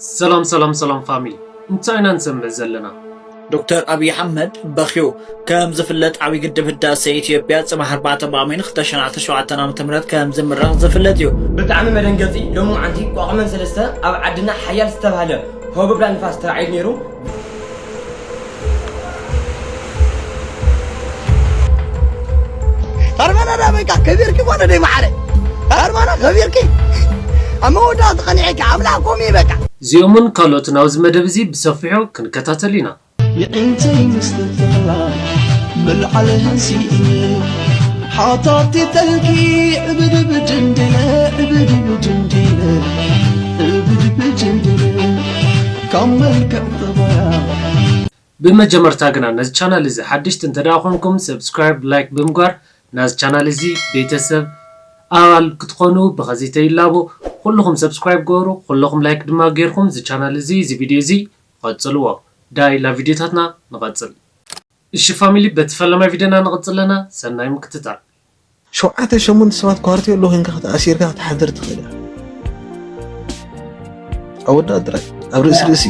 ሰላም ሰላም ሰላም ፋሚሊ፣ እንታይ ኢና ንሰምዕ ዘለና? ዶክተር ኣብይ ኣሕመድ በኽዩ። ከም ዝፍለጥ ዓብዪ ግድብ ህዳሴ ኢትዮጵያ ጽባሕ ኣርባዕተ ብኣሜን ክልተ ሽሕን ዓሰርተ ሸውዓተን ዓመተ ምህረት ከም ዝምረቕ ዝፍለጥ እዩ። ብጣዕሚ መደንገጺ፣ ሎሚ መዓንቲ ቋቕመን ሰለስተ ኣብ ዓድና ሓያል ዝተባህለ ሆብብላ ንፋስ ተራዒዱ ነይሩ። ኸርመና ዳ በቃ ከቢርኪ ኮነ ደይ ማዕረ ኸርመና ከቢርኪ ኣብ መወዳእቲ ቐኒዐኪ ኣምላኽ ኮሚ በቃ እዚኦምን ካልኦትን ኣብዚ መደብ እዚ ብሰፊሑ ክንከታተል ኢና። የዒንተይ ምስትፍራ ምልዓል ሃንሲእኒ ሓታቲ ጠልቂ ዕብድብድ እንዲለ ዕብድብድ እንዲለ ዕብድብድ እንዲለ ካብ መልክዕ ጠባያ ብመጀመርታ ግና ነዚ ቻናል እዚ ሓድሽቲ እንተ ደኣ ኮንኩም ሰብስክራይብ፣ ላይክ ብምግባር ናዚ ቻናል እዚ ቤተሰብ ኣባል ክትኾኑ ብኸዚ ተይላቦ። ኩልኹም ሰብስክራይብ ገበሩ፣ ኩልኹም ላይክ ድማ ጌርኩም እዚ ቻናል እዚ እዚ ቪድዮ እዚ ቐጽልዎ። ዳይ ናብ ቪድዮታትና ንቐጽል። እሺ ፋሚሊ፣ በቲ ፈለማይ ቪድዮና ንቐጽል ኣለና። ሰናይ ምክትታል። ሸውዓተ ሸሞንተ ሰባት ኳርቴሎ ኮይንካ ክትኣሲርካ ክትሓድር ትኽእል ኢኻ። ኣወዳት ጥራይ ኣብ ርእሲ ርእሲ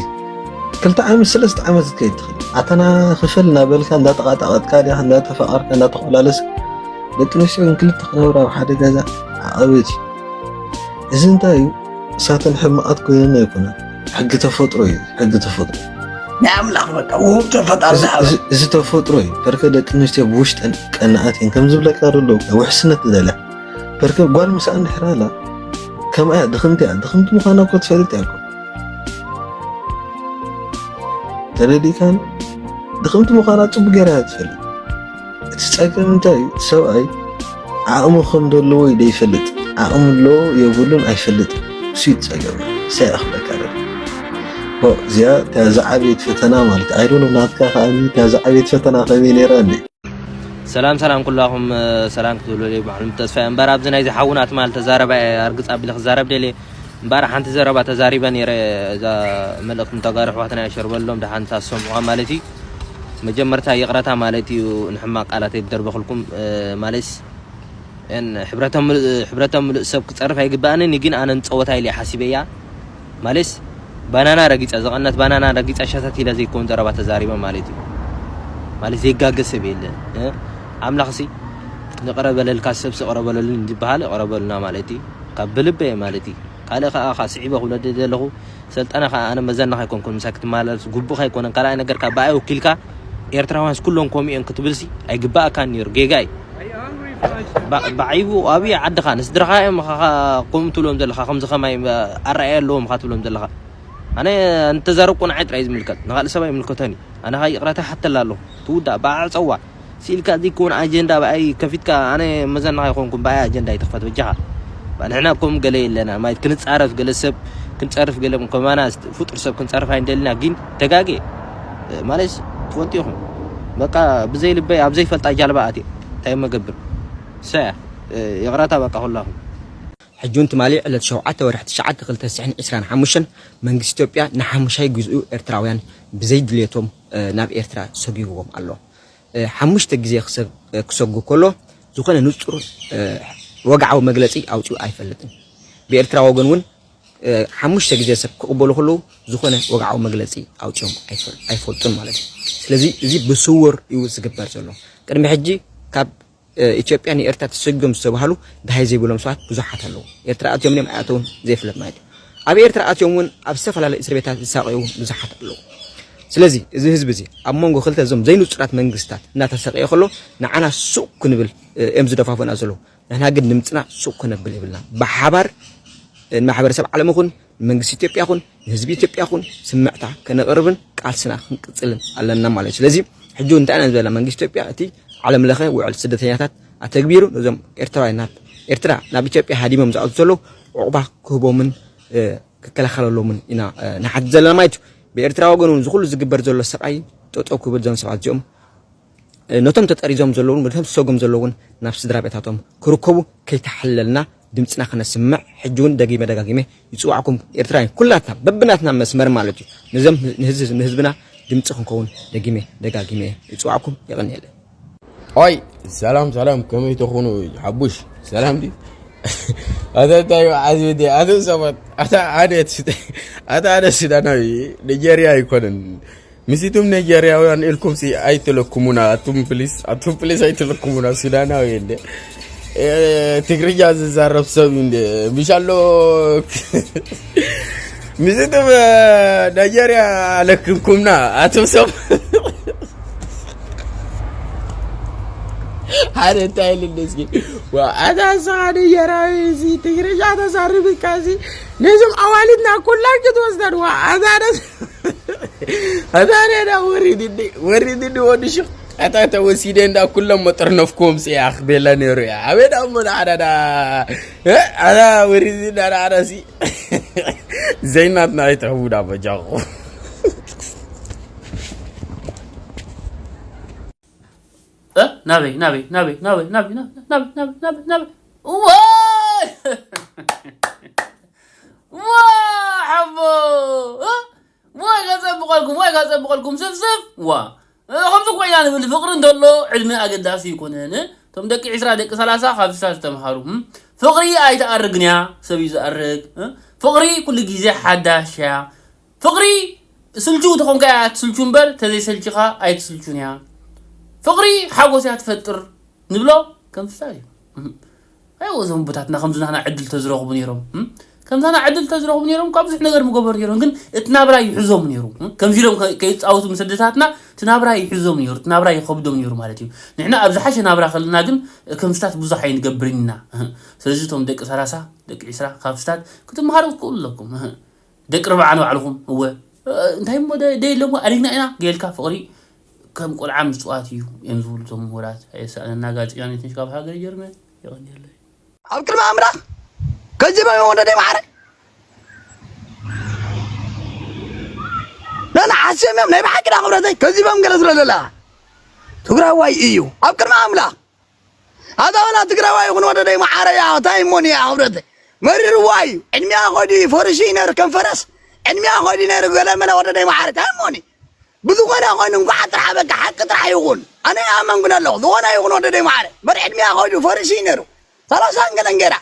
ክልተ ዓመት ሰለስተ ዓመት ክትከይድ ትኽእል። ኣተና ክፈል እናበልካ እንዳተቓጣቐጥካ ዲኻ እንዳተፋቐርካ እንዳተቆላለስካ ደቂ ኣንስትዮ ግን ክልተ ክነብራ ኣብ ሓደ ገዛ ዓቐበት እዩ። እዚ እንታይ እዩ? እሳተን ሕማቓት ኮይነን ኣይኮነን። ሕጊ ተፈጥሮ እዩ። ሕጊ ተፈጥሮ ናይ ኣምላኽ በቃ ውህብቶ ፈጣሪ ዝሃበ እዚ ተፈጥሮ እዩ። በርከ ደቂ ኣንስትዮ ብውሽጠን ቀናኣት እየን ከም ዝብለካ ዘሎ ውሕስነት ዝደልያ በርከ ጓል ምስኣ እንድሕር ኣላ ከምኣ እያ ድኽምቲ እያ። ድኽምቲ ምዃና እኮ ትፈልጥ እያ እኮ ተረዲእካን ድኽምቲ ምዃና ጽቡቅ ገይራ እያ ትፈልጥ። እቲ ጸገም እንታይ እዩ? እቲ ሰብኣይ ዓቕሚ ከም ዘለዎ እዩ ዘይፈልጥ። ዓቕሚ ኣለዎ የብሉን ኣይፈልጥን። እሱ እዩ እቲ ጸገም። እሳ እያ ክብለካ ደለ። ኦ እዚኣ እታ ዝዓበየት ፈተና ማለት ኣይ ዶንት ኖ ናትካ ከኣ እታ ዝዓበየት ፈተና ከመይ ነይራ እንዴ? ሰላም ሰላም ኩላኹም ሰላም ክትብሉ ባዕሉ ተስፋ እምበር ኣብዚ ናይ ዝሓውናት ማለት ተዛረባ ኣርግጽ ኣቢለ ክዛረብ ደልየ እምበር ሓንቲ ዘረባ ተዛሪበ ነይረ እዛ መልእክቲ ንተጋሩ ኣሕዋትና የሸርበሎም ደሓን ታሰምዑዋ ማለት እዩ መጀመርታ ይቕረታ ማለት እዩ ንሕማቕ ቃላት የደርበኽልኩም ማለስ ሕብረተ ምሉእ ሰብ ክጸርፍ ኣይግባእንን ግን ኣነ ንጸወታ ኢለ ሓሲበያ ማለስ ባናና ረጊጸ ዝቐነት ባናና ረጊጸ ሸተት ኢለ ዘይኮን ዘረባ ተዛሪበ ማለት እዩ ማለት ዘይጋገ ሰብ የለ ኣምላኽሲ ንቕረ በለልካ ሰብሲ ቅረ በለሉን ዝበሃል ቅረ በሉና ማለት እዩ ካብ ብልበ ማለት እዩ ካልእ ከዓ ካብ ስዒበ ክብለደ ዘለኹ ሰልጠነ ከዓ ኣነ መዘናኽ ኣይኮንኩን ምሳይ ክትመላለስ ጉቡእ ኣይኮነን ካልኣይ ነገር ካብ ብኣይ ወኪልካ ኤርትራውያንስ ኩሎም ከምኡ እዮም ክትብልሲ ኣይግባእካን ነይሩ ጌጋ እዩ በዓይቡ ኣብየ ዓድኻ ንስድራኻ እዮም ከምኡ ትብሎም ዘለኻ ከምዚ ከማይ ኣረኣየ ኣለዎም ኻ ትብሎም ዘለኻ ኣነ እንተዛረብኩ ንዓይ ጥራይ ዝምልከት ንኻልእ ሰብ ኣይምልከቶን እዩ ኣነ ኻ ይቕረታ ሓተላ ኣለኹ ትውዳእ ብዓ ፀዋዕ ስኢልካ ዘይከውን ኣጀንዳ ብኣይ ከፊትካ ኣነ መዘናኻ ኣይኮንኩም ብኣይ ኣጀንዳ ኣይትኽፈት በጃኻ ንሕና ከም ገለ የለና ማለት ክንፃረፍ ገለ ሰብ ክንፀርፍ ገለ ከማና ፍጡር ሰብ ክንፀርፍ ኣይንደልና ግን ተጋጌ ማለት ትፈልጡ ኢኹም በቃ ብዘይ ልበይ ኣብ ዘይፈልጣ ጃልባ ኣትየ እንታይ መገብር ሰያ ይቕረታ በቃ ኩላኹም ሕጂ እውን ትማሊ ዕለት ሸውዓተ ወርሒ ትሽዓተ ክልተ ሽሕን ዕስራን ሓሙሽተን መንግስቲ ኢትዮጵያ ንሓሙሻይ ግዝኡ ኤርትራውያን ብዘይ ድልየቶም ናብ ኤርትራ ሰጒግዎም ኣሎ። ሓሙሽተ ግዜ ክሰጉ ከሎ ዝኾነ ንጹር ወግዓዊ መግለጺ ኣውጺኡ ኣይፈልጥን። ብኤርትራ ወገን እውን ሓሙሽተ ግዜ ሰብ ክቕበሉ ከለዉ ዝኾነ ወግዓዊ መግለጺ ኣውጺኦም ኣይፈልጡን ማለት እዩ። ስለዚ እዚ ብስውር እዩ ዝግበር ዘሎ። ቅድሚ ሕጂ ካብ ኢትዮጵያ ንኤርትራ ተሰጊኦም ዝተባህሉ ደሃይ ዘይብሎም ሰባት ብዙሓት ኣለዉ። ኤርትራ ኣትዮም ድዮም ኣይኣተውን ዘይፍለጥ ማለት እዩ። ኣብ ኤርትራ ኣትዮም እውን ኣብ ዝተፈላለዩ እስር ቤታት ዝሳቐዩ ብዙሓት ኣለዉ። ስለዚ እዚ ህዝቢ እዚ ኣብ መንጎ ክልተ እዞም ዘይንጹራት መንግስታት እናተሰቀየ ከሎ ንዓና ሱቕ ክንብል እዮም ዝደፋፍኡና ዘለዉ። ንሕና ግን ድምፅና ሱቕ ክነብል የብልና። ብሓባር ንማሕበረሰብ ዓለም ይኹን ንመንግስቲ ኢትዮጵያ ይኹን ንህዝቢ ኢትዮጵያ ይኹን ስምዕታ ከነቕርብን ቃልስና ክንቅፅልን ኣለና ማለት እዩ። ስለዚ ሕጂ እውን እንታይ ኢና ዝበላ መንግስቲ ኢትዮጵያ እቲ ዓለም ለኸ ውዕል ስደተኛታት ኣተግቢሩ ነዞም ኤርትራውያን ናብ ኤርትራ ናብ ኢትዮጵያ ሃዲሞም ዝኣቱ ዘለዉ ዕቑባ ክህቦምን ክከላኸለሎምን ኢና ንሓትት ዘለና ማለት እዩ። ብኤርትራ ወገን እውን ዝኹሉ ዝግበር ዘሎ ስቓይ ጠጠው ክብል እዞም ሰባት እዚኦም ነቶም ተጠሪዞም ዘለውን ነቶም ዝሰጎም ዘለውን ናብ ስድራ ቤታቶም ክርከቡ ከይተሓለልና ድምፅና ክነስምዕ ሕጂ እውን ደጊመ ደጋጊመ ይፅዋዕኩም ኤርትራውያን ኩላትና በብናትና መስመር ማለት እዩ ነዞም ንህዝብና ድምፂ ክንከውን ደጊመ ደጋጊመ ይፅዋዕኩም የቐንየለ ኦይ ሰላም ሰላም ከመይ ተኾኑ ሓቡሽ ሰላም ድዩ ኣታ እንታይ እዩ ዓዝዩ ድየ? ኣቶም ሰባት፣ ኣታ ኣነ እቲ ሱዳ-፣ ኣታ ኣነ ሱዳናዊ፣ ኒጀርያ ኣይኮነን። ምስቱም ኒጀርያውያን ኢልኩም ሲ ኣይትለኩሙና፣ ኣቱም ፕሊስ፣ ኣቱም ፕሊስ ኣይትለኩሙና፣ ሱዳናዊ እንደ፣ እ፣ ትግርኛ ዝዛረብ ሰብ እንደ፣ ምሻሎ፣ ምስቱም፣ እ፣ ኒጀርያ ኣለክምኩምና፣ ኣቱም ሰብ። ሓደ እንታይ ኢሉ እስኪ? ዋ፣ ኣታ ንስኻ ኒጀራዊ እዚ ትግርኛ ተዛርብካ እዚ ነዞም ኣዋልድና ኩላን ክትወስደን። ዋ፣ ኣታ ነ-፣ ኣታ ነዳ ወሪድኒ፣ ወሪድኒ ወዲ ሽቕ። ኣታ ተወሲደ እንዳ ኩሎም መጠርነፍኩም ጽያ ክቤላ ነይሩ እያ። ኣበይ ዳ እሞ ንዓዳዳ? እ? ኣታ ወሪድኒ ንዓዳዳ ሲ ዘይናትና ኣይትሕቡዳ በጃኹ። እ? ናበይ፣ ናበይ፣ ናበይ፣ ናበይ፣ ናበይ፣ ናበይ፣ ናበይ፣ ናበይ፣ ናበይ፣ ናበይ? ዋይ! ዋ፣ ሓቦ! እ? ዋይ፣ ከጸብቐልኩም፣ ዋይ፣ ከጸብቐልኩም፣ ስፍስፍ! ዋ! እ፣ ከምዚ ኮይና ንብል፣ ፍቕሪ እንተሎ ዕድመ ኣገዳሲ ኣይኮነን። እቶም ደቂ ዕስራ፣ ደቂ ሰላሳ ካብ ስታት ዝተምሃሩ። እም? ፍቕሪ ኣይትኣርግን እያ፣ ሰብ እዩ ዝኣርግ። እ? ፍቕሪ ኩሉ ግዜ ሓዳሽ እያ። ፍቕሪ ስልቹ ተኾንካ እያ ትስልቹ እምበር፣ ተዘይሰልችኻ ኣይትስልቹን እያ። ፍቕሪ ሓጎስ እያ ትፈጥር ንብሎ ከም ፍሳል እዩ። እም። ኣይ፣ እዞም ኣቦታትና ከምዚ ናህና ዕድል ተዝረኽቡ ነይሮም፣ እም? ከምዚ ናህና ዕድል ተዝረኽቡ ነይሮም፣ ካብ ብዙሕ ነገር ምገበሩ ነይሮም። ግን እቲ ናብራ ይሕዞም ነይሩ። እም? ከምዚ ኢሎም ከ-፣ ከይጻወቱ ምስ ኣደታትና፣ እቲ ናብራ ይሕዞም ነይሩ፣ እቲ ናብራ ይኸብዶም ነይሩ ማለት እዩ። ንሕና ኣብ ዝሓሸ ናብራ ከለና ግን ከም ስታት ብዙሕ ኣይንገብርን ኢና። ስለዚ እቶም ደቂ ሰላሳ፣ ደቂ ዕስራ ካብ ስታት ክትመሃሩ ትክእሉ ኣለኩም። ደቂ ኣርብዓ ንባዕልኹም፣ እወ፣ እ፣ እንታይ እሞ ደ-፣ ደይ ኣለሞ ኣሪግና ኢና፣ ገይልካ ፍቕሪ ከም ቆልዓ ምጽዋት እዩ እዮም ዝብሉ እቶም ምሁራት። ኣየሳእነና ጋዜጠኛ ነትንሽ ካብ ሃገር ጀርመን። የቐንየለይ። ኣብ ቅድሚ ኣምላኽ ከዚቦም እዮም ወደደይ ማዕረ። ነና ሓስዮም እዮም ናይ ብሓቂ ዳ ክብረተይ ከዚቦም ገለ ስለ ዘለኻ። ትግራዋይ እዩ ኣብ ቅድሚ ኣምላኽ። ኣታ ወላ ትግራዋይ ይኹን ወደደይ መዓረያ፣ እንታይ እሞኒ እያ ክብረተይ? መሪርዋ እዩ። ዕድሚያ ኸዲ ፈርሽ እዩ ነይሩ ከም ፈረስ። ዕድሚያ ኸዲ ነይሩ ገለ መለ ወደደይ መዓረ፣ እንታይ እሞኒ? ብዝኾነ ኮይኑ እንኳዕ ጥራሕ በቃ ሓቂ ጥራሕ ይኹን። ኣነ ይኣመንኩን ኣለኹ። ዝኾነ ይኹን ወደደይ መዓረ። በር ዕድሚያ ኸዲ ፈርሽ እዩ ነይሩ። ሰላሳ ገለን ገይራ።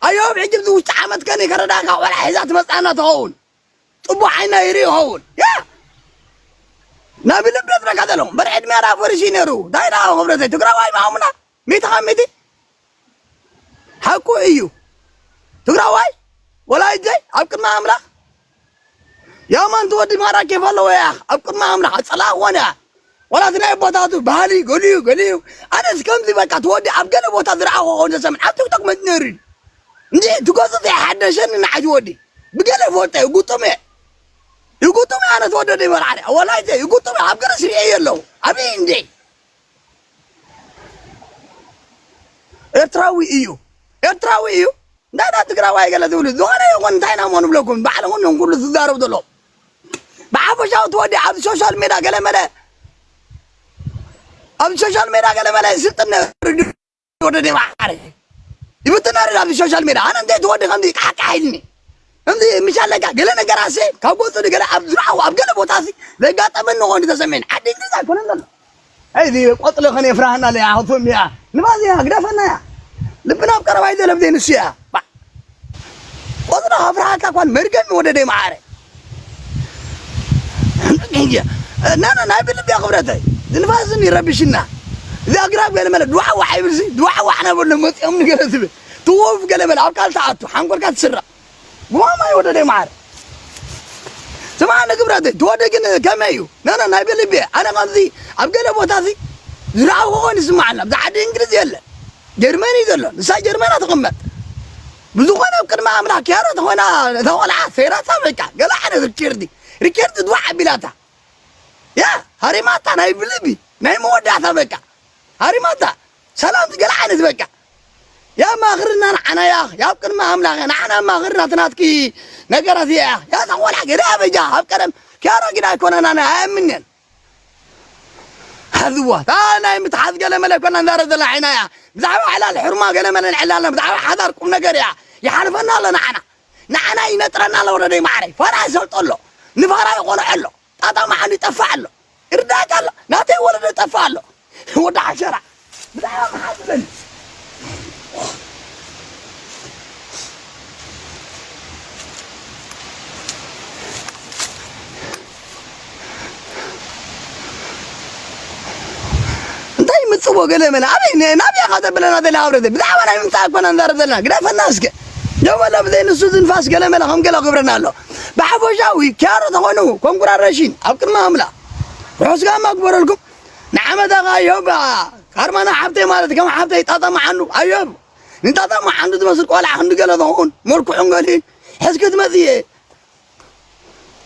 ኣዮ ኣብ ሕጂ ኣብዚ ውሽጢ ዓመት ከኒ ከረዳእካ ቆልዓ ሒዛ ትመጽኣና ትኸውን። ጽቡቕ ዓይና ይርኢ ይኸውን። ያ! ናብ ልቢ ዝረካ ዘለኹም። በር ዕድሚያ ዳ ፈርሽ እዩ ነይሩ። እንታይ ዳ ክብረተይ? ትግራዋይ ምሃሙና። ሚእቲ ካብ ሚእቲ። ሓቁ እዩ። ትግራዋይ ወላይተይ ኣብ ቅድሚ ኣምላኽ ያማን ትወዲ ማራ ኬፍ ኣለዎ እያ። ኣብ ቅድሚ ኣምላኽ ኣጸላእክዎን እያ። ወላ እቲ ናይ ኣቦታቱ ባህሊ ገሊኡ ገሊኡ። ኣነስ ከምዚ በቃ ትወዲ ኣብ ገለ ቦታ ዝረኣኹ ኾን ዘሰምን ኣብ ቲክቶክ መጽ ነይሩ እዩ። እንጂ ትገዝእ ዘይሓደሸኒ ንዓይ ትወዲ። ብገለ ፈልጠ ይጉጥም እየ። ይጉጥም እየ ኣነ ትወደደ ይበልዓለ። ወላይተይ ይጉጥም እየ። ኣብ ገለ ስሪኤ የለዉ። ኣበይ እንዴ? ኤርትራዊ እዩ። ኤርትራዊ እዩ። እንታይ ዳ ትግራዋይ ገለ ትብሉ? ዝኾነ ይኹን እንታይ ኢና እሞ ንብለኩም? ባዕልኹም እዮም ኩሉ ትዛረቡ ዘለኹም። ብሓፈሻዊ ትወዲ ኣብዚ ሶሻል ሜዳ ገለ መለ፣ ኣብዚ ሶሻል ሜዳ ገለ መለ ይስልጥነ ወደ ደባሪ። ይብትና ዳ ኣብዚ ሶሻል ሜዳ። ኣነ እንታይ ትወዲ ከምዚ ቃቃ ኢልኒ። ከምዚ ምሻለካ ገለ ነገር ኣሰ ካብ ገጹ ገለ ኣብ ዝረኣኹ ኣብ ገለ ቦታ ሲ ዘጋጠመኒ ኾን ተሰሜን። ዓዲ እንግሊዝ ኣይኮነን ዘሎ። እዚ ቆጽሊ ኸን የፍራህና ለያ፣ ሃፉም እያ። ንባዝ እያ፣ ግደፈና እያ። ልብና ኣብ ቀረባ ይዘለብ ዘይንሱ እያ። ባ-፣ ቆጽሊ ከፍራሃካ እኳን መርገም ወደ ደይ መዓረ። ናና ናይ ብልብ እያ ክብረተይ። ዝንፋስን ይረብሽና። እዚ ኣግራብ ገለ መለ ድዋዕዋዕ ይብል ሲ፣ ድዋዕዋዕ ነበሎ መጺኦም ንገለ ትብል። ትወፍ ገለ መለ ኣብ ካልእ ትኣቱ፣ ሓንኮልካ ትስረቕ። ጉማማ ይወደደ ይመዓር። ስማ ንግብረት ትወደ ግን ከመይ እዩ? ነነ ናይ በልቤ ኣነ ከምዚ ኣብ ገለ ቦታ እዚ ዝረኣኹ ኮይኑ ይስማዓና። ኣብዚ ዓዲ እንግሊዝ የለ። ጀርመን እዩ ዘሎ። ንሳ ጀርመን ትቕመጥ። ብዝኾነ ኣብ ቅድሚ ኣምላኽ ክያሮ ተኾና እታ ቆልዓ ሰይራታ በቃ። ገለ ዓይነት ሪኬርዲ። ሪኬርዲ ድዋ ዓቢላታ። ያ ሃሪማታ ናይ ብልቢ። ናይ መወዳእታ በቃ። ሃሪማታ። ሰላም ዝገለ ዓይነት በቃ። ያ ማኽርና ንዓና ያ። ያ ኣብ ቅድሚ ኣምላኽ ያ። ንዓና ማኽርና ትናትኪ ነገራት እያ። ያ እታ ቆልዓ ገለ ኣበጃ። ኣብ ቀደም ክያሮ ግዳ ኣይኮነና ናይ ኣያምንን። ሓዝዋ። እታ ናይ ምትሓዝ ገለ መለ ኮና ንዛረብ ዘለና ዓይና እያ። ብዛዕባ ዕላል ሕርማ ገለ መለ ንዕላልና። ብዛዕባ ሓዳር ቁም ነገር እያ። ይሓልፈና ኣሎ ንዓና። ንዓና ይነጥረና ኣሎ ወረደይ ማዕረይ። ፋራ ይሰልጦ ኣሎ። ንፋራ ይቆልዖ ኣሎ። ጣጣ መዓኑ ይጠፍእ ኣሎ። ይርዳእካ ኣሎ። ናተይ ወለዶ ይጠፍእ ኣሎ። ወዲ ዓሸራ። ብዛዕባ መሓዝበኒ። እዎ ገለ መለ ኣበይ ነ-፣ ናብያ ኻተብለና ዘላ ኣብረተ ብዛዕባ ናይ ምምፃእ እኮ ኢና ንዛረብ ዘለና። ግደፈና እስከ። ደው በሎ ብዘይ ንሱ ዝንፋስ ገለ መለ ከም ገለ ክብረና ኣሎ። ብሓፈሻዊ ኪያሮ ተኾኑ ኮንግራሬሽን ኣብ ቅድሚ ኣምላኽ። ርሑስ ጋማ ግበረልኩም። ንዓመታ ኸዓ ዮባ ካርማና ሓብተይ ማለት ከም ሓብተይ ጣጣ መዓንዱ ኣዮብ። ንጣጣ መዓንዱ ዝመስል ቆልዓ ክንዲ ገለ ተኾን መልክዑን ገሊኡን ሕዝኪ ትመፅእ እየ።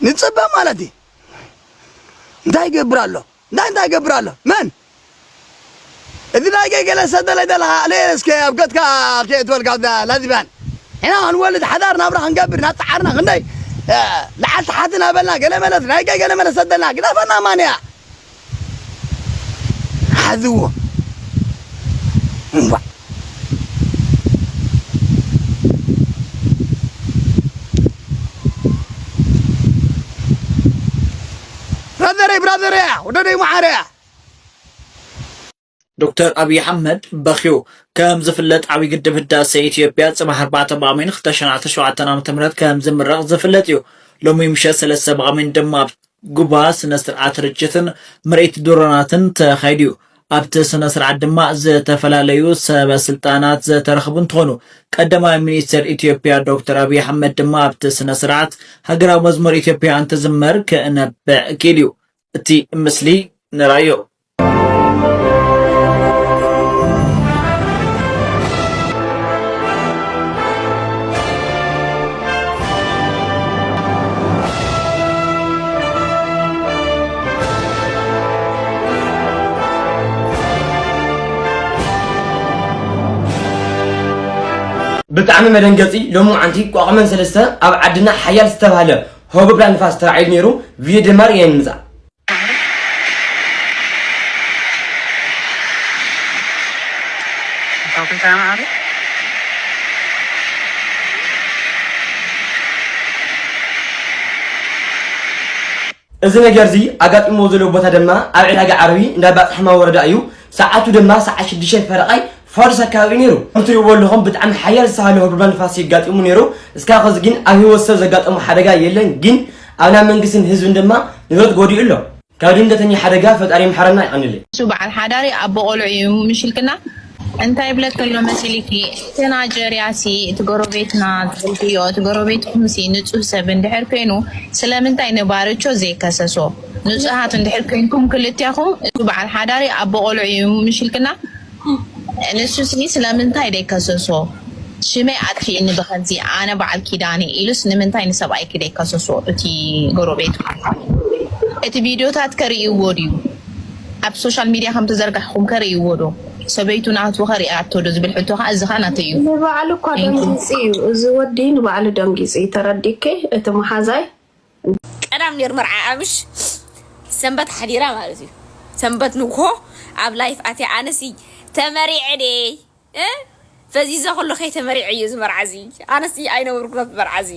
ንፅበ ማለት እዩ። እንታይ ይገብር ኣሎ? እንታይ እንታይ ይገብር ኣሎ? መን? እዚ ናይ ገገለ ሰደለ ደለኻ ኣለ እስከ ኣብ ገትካ ከየትበልካ ኣብዛ ላዚባን። ሕና ክንወልድ ሓዳር ናብራ ክንገብር እናፀዓርና ክንደይ፣ እ፣ ላዓል ተሓት እናበልና ገለ መለት ናይ ገገለ መለት ሰደልና ግደፈና ማንያ። ሓዝዎ። እምቧ። ብራዘረይ፣ ብራዘረያ፣ ወደደይ መዓረያ። ዶክተር ኣብይ ኣሕመድ በኺዩ። ከም ዝፍለጥ ዓብዪ ግድብ ህዳሴ ኢትዮጵያ ጽባሕ ኣርባዕተ ብኣሜን ክልተ ሺሕ ዓሰርተ ሸውዓተ ዓመተ ምህረት ከም ዝምረቕ ዝፍለጥ እዩ። ሎሚ ምሸት ሰለስተ ብኣሜን ድማ ኣብ ጉባ ስነ ስርዓት ርጭትን ምርኢት ድሮናትን ተኻይዱ እዩ። ኣብቲ ስነ ስርዓት ድማ ዝተፈላለዩ ሰበ ስልጣናት ዝተረኸቡ እንትኾኑ፣ ቀዳማይ ሚኒስትር ኢትዮጵያ ዶክተር ኣብይ ኣሕመድ ድማ ኣብቲ ስነ ስርዓት ሃገራዊ መዝሙር ኢትዮጵያ እንትዝመር ክነብዕ ክኢሉ እዩ። እቲ ምስሊ ንራዮ። ብጣዕሚ መደንገፂ፣ ሎሚ ዓንቲ ቋቕመን ሰለስተ ኣብ ዓድና ሓያል ዝተባህለ ሆብብላ ንፋስ ተራዒዱ ነይሩ። ቪድዮ ድማ ርእየን ምፃእ። እዚ ነገር እዚ ኣጋጢምዎ ዘሎ ቦታ ድማ ኣብ ዕዳጋ ዓርቢ እንዳ ባፅሕማ ወረዳ እዩ። ሰዓቱ ድማ ሰዓት ሽዱሽተ ፈረቓይ ፋዱስ ኣካባቢ ነይሩ። ከም ትሪእዎ ኣለኹም ብጣዕሚ ሓያል ዝተባህለ ሆብብላ ንፋስ የጋጢሙ ነይሩ። እስካብ ኸዚ ግን ኣብ ህይወት ሰብ ዘጋጠሙ ሓደጋ የለን። ግን ኣብ ናይ መንግስትን ህዝብን ድማ ንብረት ጎዲኡ ኣሎ። ካብ ድንገተኛ ሓደጋ ፈጣሪ ይምሓረና፣ ይቐንልይ። እሱ በዓል ሓዳሪ ኣቦ ቆልዑ እዩ ምሽልክና። እንታይ ይብለክ ኣሎ መሲልኪ? እቲ ናይጀርያ ሲ፣ እቲ ጎረቤትና ትፈልጥዮ፣ እቲ ጎረቤትኩም ሲ ንጹህ ሰብ እንድሕር ኮይኑ ስለምንታይ ንባርቾ ዘይከሰሶ? ንጹሃት እንድሕር ኮይንኩም ክልቲያኹም፣ እሱ በዓል ሓዳሪ ኣቦ ቆልዑ እዩ ምሽልክና። ንሱሲ ስለምንታይ ደይከሰሶ? ሽመይ ኣጥፊእኒ ብኸምዚ፣ ኣነ በዓል ኪዳነ ኢሉስ ንምንታይ ንሰብኣይኪ ደይከሰሶ? እቲ ጎረቤት እቲ ቪድዮታት ከርእይዎ ድዩ? ኣብ ሶሻል ሚድያ ከም ተዘርጋሕኹም ከርእይዎ ዶ? ሰበይቱ ናቱ ከርእያቶ ዶ ዝብል ሕቶ ኸዓ እዚ ኸዓ ናተይ እዩ። ንባዕሉ እኳ Thank you። ደንጊጹ እዩ። እዚ ወዲ ንባዕሉ ደንጊጹ እዩ። ተረዲእኪ? እቲ መሓዛይ ቀዳም ነይሩ መርዓ ኣምሽ ሰንበት ሓዲራ ማለት እዩ። ሰንበት ንግሆ ኣብ ላይፍ ኣትያ ኣነሲ ተመሪዐ ድየ? እ? ፈዚዘ ኩሉ ከይተመሪዐ እዩ እዚ መርዓ እዚ። ኣነሲ ኣይነብርኩ ነቲ መርዓ እዚ።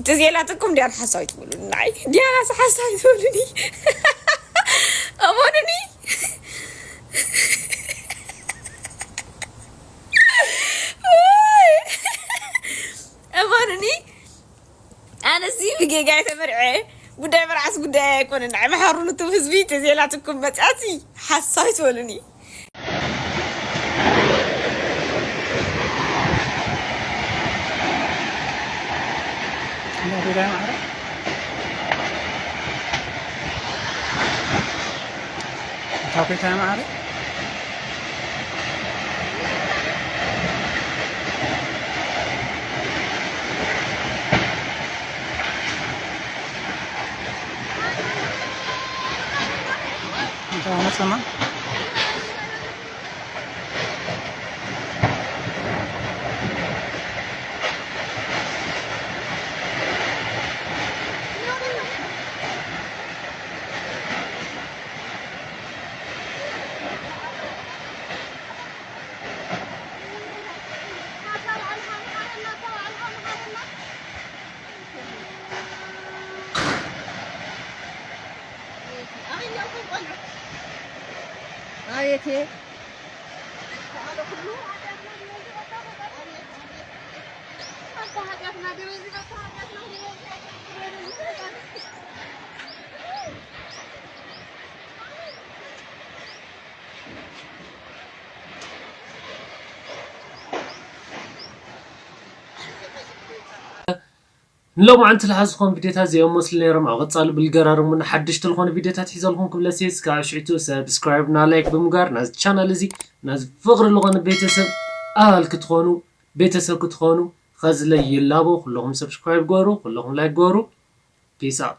ትዝ ኢላትኩም ድያ ንሓሳዊ ትብሉኒ ንዓይ? ድያ ናስ ሓሳዊ ትብሉኒ? እመኑኒ። እመኑኒ። ኣነሲ ብጌጋ እየ ተመርዐ። ጉዳይ መርዓስ ጉዳይ ኣይኮነን። ንዓይ መሓሩኒ እቱም ህዝቢ፣ ተዘይላትኩም መጽኣሲ ሓሳዊ ትበሉኒ። ኣየቴ ንሎማዓንቲ ዝሓዝኹም ቪዲዮታት እዚኦም መስሉ ነይሮም። ኣብ ቀጻሊ ብልገራርሙና ሓድሽቲ ዝኾኑ ቪዲዮታት ሒዘልኩም ክብለሲ፣ እስከ ኣብ ሽዕቱ ሰብስክራይብ እና ላይክ ብምግባር ናዚ ቻናል እዚ ናዚ ፍቕሪ ዝኾነ ቤተሰብ ኣባል ክትኾኑ፣ ቤተሰብ ክትኾኑ ኸዝለይ ይላቦ። ኩለኹም ሰብስክራይብ ግበሩ፣ ኩለኹም ላይክ ግበሩ። ፒስ ኣውት።